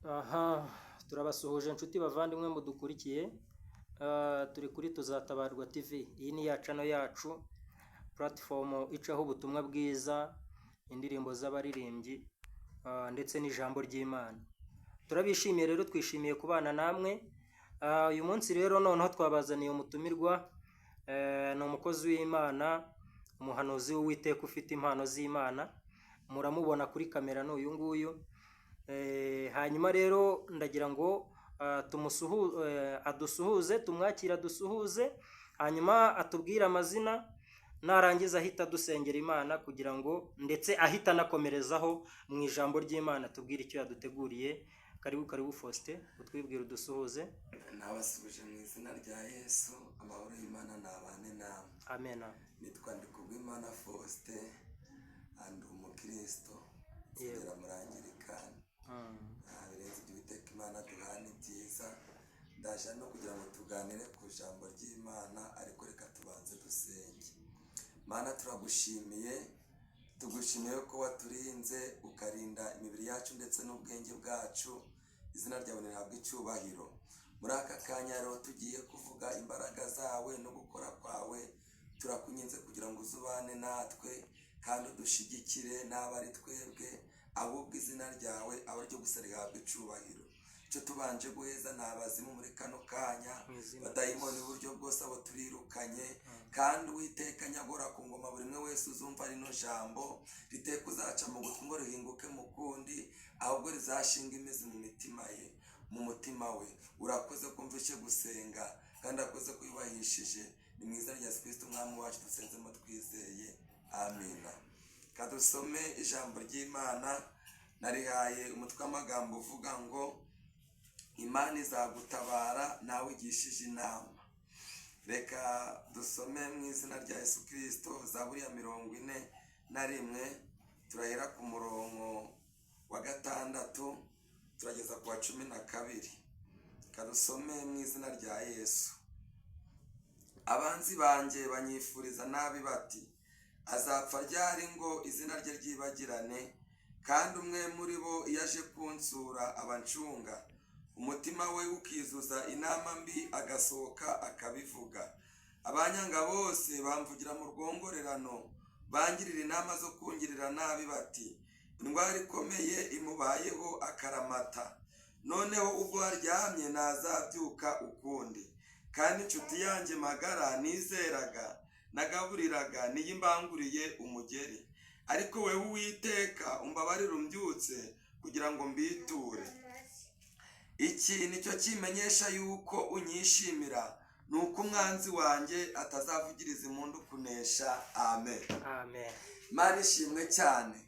Aha turabasuhuje inshuti bavandimwe mudukurikiye. Turi kuri Tuzatabarwa TV. Iyi ni ya channel yacu, platform icaho ubutumwa bwiza, indirimbo z'abaririmbyi, ndetse n'ijambo ry'Imana. Turabishimiye rero, twishimiye kubana namwe. Uyu munsi rero noneho twabazaniye umutumirwa, ni umukozi w'Imana, umuhanuzi w'Uwiteka ufite impano z'Imana. Muramubona kuri kamera, ni uyu nguyu. Hanyuma rero ndagira ngo adusuhuze, tumwakire adusuhuze, hanyuma atubwire amazina, narangiza ahita adusengera Imana kugira ngo ndetse ahita anakomerezaho mu ijambo ry'Imana, tubwire icyo yaduteguriye. Karibu, karibu Faustin, utwibwire, udusuhuze. Nabasubije mu izina rya Yesu. Amahoro y'Imana nabane namwe. Amen. Nitwa Ndikubwimana Faustin, ndi umukristo, nsengera muri Anglikani. Nta birenze ibyo, Uwiteka Imana duhana ibyiza. Ndaje no kugira ngo tuganire ku ijambo ry'Imana, ariko reka tubanze dusenge. Mana, turagushimiye, tugushimiye ko waturinze, ukarinda imibiri yacu ndetse n'ubwenge bwacu. Izina ryawe rihabwa icyubahiro. Muri aka kanya rero tugiye kuvuga imbaraga zawe no gukora kwawe. Turakunginze kugira ngo uzubane natwe kandi udushigikire, n'aba ari twebwe, ahubwo izina ryawe aba ryo gusa rihabwa icyubahiro. Icyo tubanje guheza ni abazimu muri kano kanya, Mu izina badayimoni uburyo bwose, abo turirukanye. Kandi Uwiteka nyagora ku ngoma, buri umwe wese uzumva rino jambo riteka uzaca mu gutwi ngo rihinguke mu kundi, ahubwo rizashinga imizi mu mitima ye, mu mutima we. Urakoze kumva icyo gusenga, kandi akoze kuyubahishije. Ni mu izina rya Yesu Kristo Umwami wacu dusenzemo twizeye, amina. Kadusome ijambo ry'Imana. Narihaye umutwe w'amagambo uvuga ngo "Imana izagutabara nawe ugishije inama". Reka dusome mu izina rya Yesu Kirisito, Zaburi ya 41, turahera ku murongo wa 6 turageza ku wa 12. Kadusome mu izina rya Yesu. Abanzi banjye banyifuriza nabi bati: "Azapfa ryari ngo izina rye ryibagirane?" Kandi umwe muri bo iyo aje kunsura abancunga, umutima we ukizuza inama mbi, agasohoka akabivuga. Abanyanga bose bamvugira mu rwongorerano, bangirira inama zo kungirira nabi bati: "Indwara ikomeye imubayeho akaramata. Noneho ubwo aryamye ntazabyuka ukundi." Kandi inshuti yanjye magara nizeraga, nagaburiraga, niyo imbanguriye umugeri. Ariko wewe Uwiteka, umbabarire, umbyutse kugira ngo mbiture. Iki nicyo kimenyesha yuko unyishimira, ni uko umwanzi wanjye atazavugiriza impundu kunesha. Amen. Amen. Imana ishimwe cyane.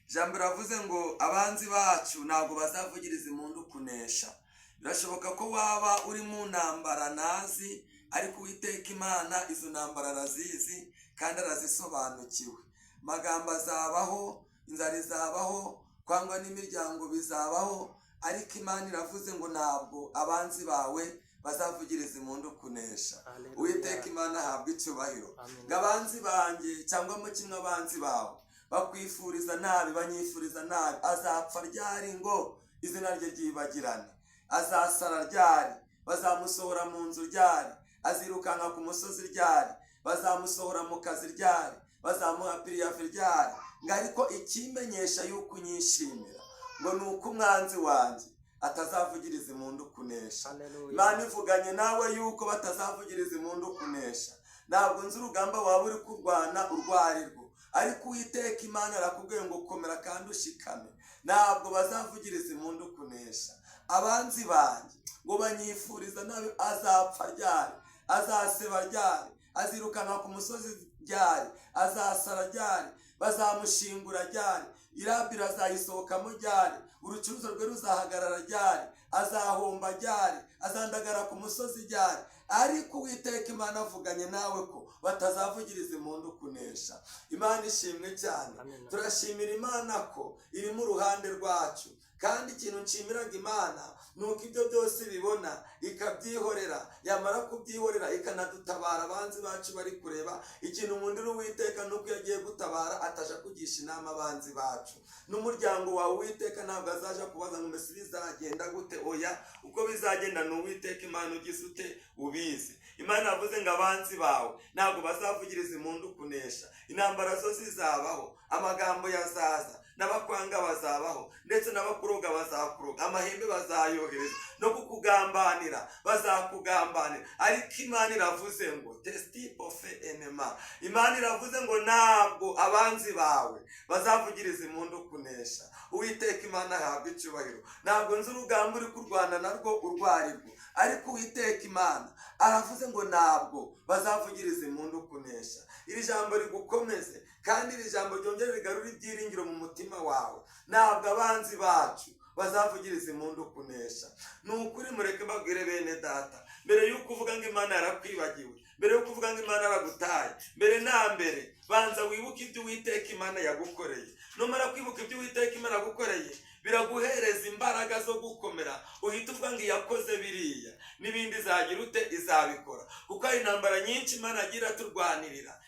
Ijambo riravuze ngo abanzi bacu ntabwo bazavugiriza impundu kunesha. Birashoboka ko waba uri mu ntambara ntazi, ariko Uwiteka Imana izo ntambara arazizi kandi arazisobanukiwe. Amagambo azabaho, inzara izabaho, kwangwa n'imiryango bizabaho, ariko Imana iravuze ngo ntabwo abanzi bawe bazavugiriza impundu kunesha. Haleluya. Uwiteka Imana ahabwa icyubahiro. Amen. Ngo abanzi banjye, cyangwa mo kimwe abanzi bawe bakwifuriza nabi, banyifuriza nabi: "Azapfa ryari ngo izina rye ryibagirane? Azasara ryari? Bazamusohora mu nzu ryari? Azirukanka ku musozi ryari? Bazamusohora mu kazi ryari? Bazamuha préavis ryari?" Ngo ariko ikimenyesha yuko unyishimira, ngo ni uko umwanzi wanjye atazavugiriza impundu kunesha. Haleluya. Imana ivuganye nawe yuko batazavugiriza impundu kunesha. Ntabwo nzi urugamba waba uri kurwana urwo ari rwo, ariko Uwiteka Imana arakubwiye ngo komera kandi ushikame, ntabwo bazavugiriza impundu kunesha. Abanzi banjye ngo banyifuriza nabi: "Azapfa ryari? Azaseba ryari? Azirukanka ku musozi ryari? Azasara ryari? Bazamushingura ryari? Irabira azayisohokamo ryari? Urucuruzo rwe ruzahagarara ryari? Azahomba ryari? Azandagara ku musozi ryari?" Ariko Uwiteka Imana avuganye nawe ko batazavugiriza impundu kunesha. Imana ishimwe cyane. Amen. Turashimira Imana ko iri mu ruhande rwacu. Kandi ikintu nshimiraga Imana ni uko ibyo byose ibibona ikabyihorera, yamara kubyihorera ikanadutabara abanzi bacu bari kureba. Ikintu nkundira Uwiteka ni uko iyo agiye gutabara ataja kugisha inama abanzi bacu. N'umuryango wawe Uwiteka ntabwo azaja kubaza ngo mbese bizagenda gute? Oya, uko bizagenda ni Uwiteka Imana ugize ute ubizi. Imana yavuze ngo abanzi bawe ntabwo bazavugiriza impundu kunesha. Intambara zo zizabaho, amagambo yazaza, n'abakwanga bazabaho, ndetse n'abakuroga bazakuroga, amahembe bazayohereza, no kukugambanira bazakugambanira. Ariko Imana iravuze ngo tesitipofe enema, Imana iravuze ngo ntabwo abanzi bawe bazavugiriza impundu kunesha. Uwiteka Imana ahabwa icyubahiro. Ntabwo nzi urugamba uri kurwana narwo urwo arirwo, ariko Uwiteka Imana aravuze ngo ntabwo bazavugiriza impundu kunesha. Iri jambo rigukomeze, kandi iri jambo ryongere rigarure ibyiringiro mu mutima wawe. Ntabwo abanzi bacu bazavugiriza impundu kunesha. Ni ukuri, mureke mbabwire bene data, mbere y'uko uvuga ngo Imana yarakwibagiwe, mbere y'uko uvuga ngo Imana yaragutaye, mbere na mbere banza wibuke ibyo Uwiteka Imana yagukoreye. Numara kwibuka ibyo Uwiteka Imana yagukoreye, biraguhereza imbaraga zo gukomera, uhita uvuga ngo iyakoze biriya n'ibindi izagira ute? Izabikora. Kuko hari intambara nyinshi Imana yagiye iraturwanirira,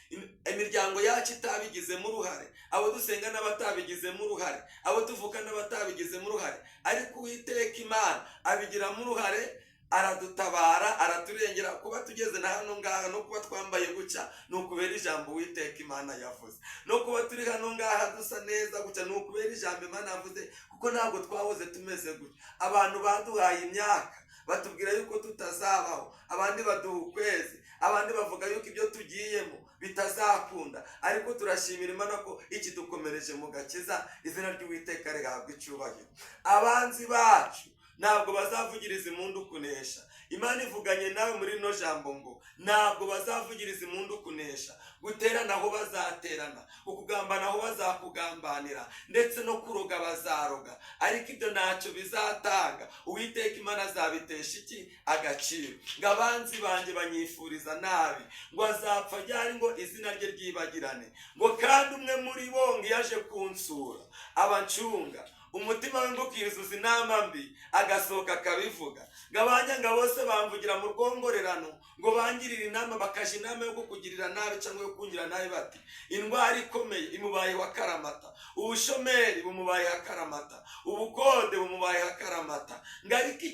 imiryango yacu itabigizemo uruhare, abo dusenga n'abatabigizemo uruhare, abo tuvuka n'abatabigizemo uruhare, ariko Uwiteka Imana abigiramo uruhare, aradutabara, araturengera. Kuba tugeze na hano ngaha no kuba twambaye gutya ni ukubera ijambo Uwiteka Imana yavuze. No kuba turi hano ngaha dusa neza gutya ni ukubera ijambo Imana yavuze, kuko ntabwo twahoze tumeze gutya. Abantu baduhaye imyaka batubwira yuko tutazabaho, abandi baduha ukwezi, abandi bavuga yuko ibyo tugiyemo bitazakunda, ariko turashimira Imana ko ikidukomereje mu gakiza. Izina ry'Uwiteka rihabwa icyubahiro. Abanzi bacu ntabwo bazavugiriza impundu kunesha. Imana ivuganye nawe muri rino jambo ngo ntabwo bazavugiriza impundu kunesha. Guterana aho bazaterana, ukugambana aho bazakugambanira, ndetse no kuroga bazaroga, ariko ibyo ntacyo bizatanga. Uwiteka Imana azabitesha iki? Agaciro. Ngo abanzi banjye banyifuriza nabi, ngo azapfa ryari ngo izina rye ryibagirane? Ngo kandi umwe muri bo ngo iyo aje kunsura abancunga, umutima we ngo ukizuza inama mbi, agasohoka akabivuga. Ngo abanyanga bose bamvugira mu rwongorerano, ngo bangirire inama, bakaja inama yo kukugirira nabi cyangwa yo kungira nabi, bati indwara ikomeye imubayeho akaramata, ubushomeri bumubayeho akaramata, ubukode bumubayeho akaramata. Ngo ariko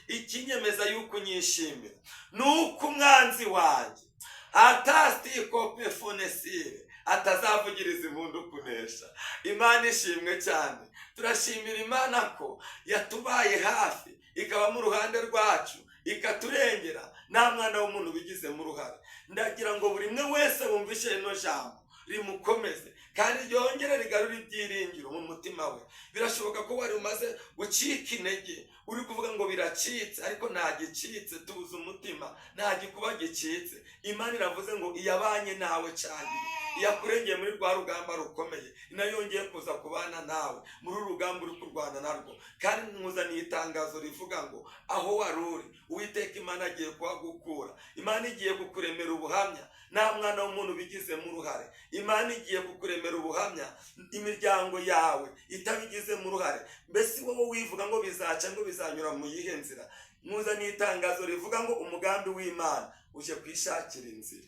ikinyemeza yuko unyishimira ni uko umwanzi wanjye atasitikopefonesire atazavugiriza impundu kunesha. Imana ishimwe cyane. Turashimira Imana ko yatubaye hafi, ikaba mu ruhande rwacu, ikaturengera, nta mwana w'umuntu ubigizemo uruhare. Ndagira ngo buri umwe wese wumvishe rino jambo rimukomeze kandi ryongere rigarure ibyiringiro mu mutima we. Birashoboka ko wari umaze gucika intege, uri kuvuga ngo biracitse, ariko nta gicitse. Tubuze umutima, nta gikuba gicitse. Imana iravuze ngo iyabanye nawe cyane, iyakurengeye muri rwa rugamba rukomeye, inayongeye kuza kubana nawe muri uru rugamba uri kurwana narwo. Kandi nkuzaniye itangazo rivuga ngo aho wari uri, Uwiteka Imana agiye kuhagukura. Imana igiye kukuremera ubuhamya, nta mwana w'umuntu ubigizemo uruhare. Imana igiye kukuremera ubuhamya, imiryango yawe itabigizemo uruhare. Mbese wowe wivuga ngo bizaca, ngo bizanyura mu yihe nzira? Nkuzaniye itangazo rivuga ngo umugambi w'Imana uje kwishakira inzira.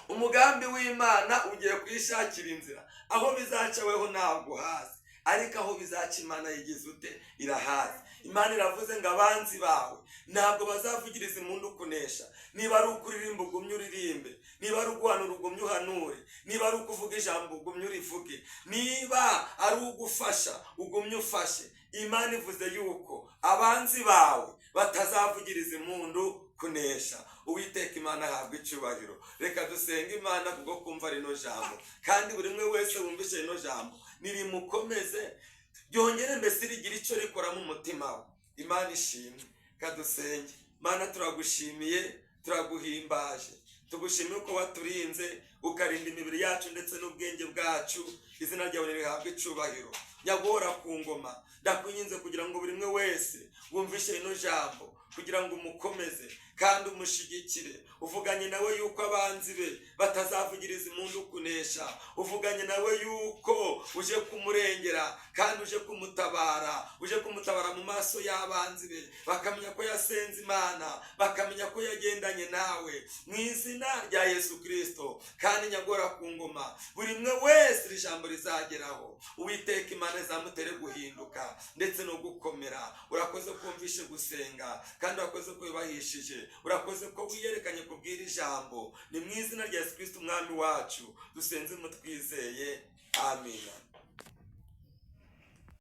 Umugambi w'Imana ugiye kwishakira inzira. Aho bizaca weho ntabwo uhazi, ariko aho bizaca Imana yigize ute? Irahazi. Imana iravuze ngo abanzi bawe ntabwo bazavugiriza impundu kunesha. Niba ari ukuririmba, ugumye uririmbe. Niba ari uguhanura, ugumye uhanure. Niba ari ukuvuga ijambo, ugumye urivuge. Niba ari ugufasha, ugumye ufashe. Imana ivuze yuko abanzi bawe batazavugiriza impundu kunesha. Uwiteka Imana ahabwa icyubahiro. Reka dusenge Imana kubwo kumva rino jambo, kandi buri umwe wese wumvishe rino jambo nirimukomeze, ryongere mbese rigira icyo rikora mu mutima we. Imana ishimwe. Kadusenge. Mana, turagushimiye, turaguhimbaje, tugushimiye uko waturinze, ukarinda imibiri yacu ndetse n'ubwenge bwacu. Izina ryawe rihabwe icyubahiro. Nyagora ku ngoma, ndakwinginze kugira ngo buri umwe wese wumvishe rino jambo, kugira ngo umukomeze kandi umushigikire. Uvuganye nawe yuko abanzi be batazavugiriza impundu kunesha. Uvuganye nawe yuko uje kumurengera kandi uje kumutabara, uje kumutabara mu maso y'abanzi be, bakamenya ko yasenze Imana, bakamenya ko yagendanye nawe, mu izina rya Yesu Kirisito. Kandi nyagora ku ngoma, buri umwe wese iri jambo rizageraho, Uwiteka Imana izamutere guhinduka ndetse no gukomera. Urakoze kumvishe gusenga, kandi urakoze ko wibahishije, urakoze ko wiyerekanye kubwira ijambo. Ni mu izina rya Yesu Kirisito Umwami wacu dusenze mutwizeye, amina.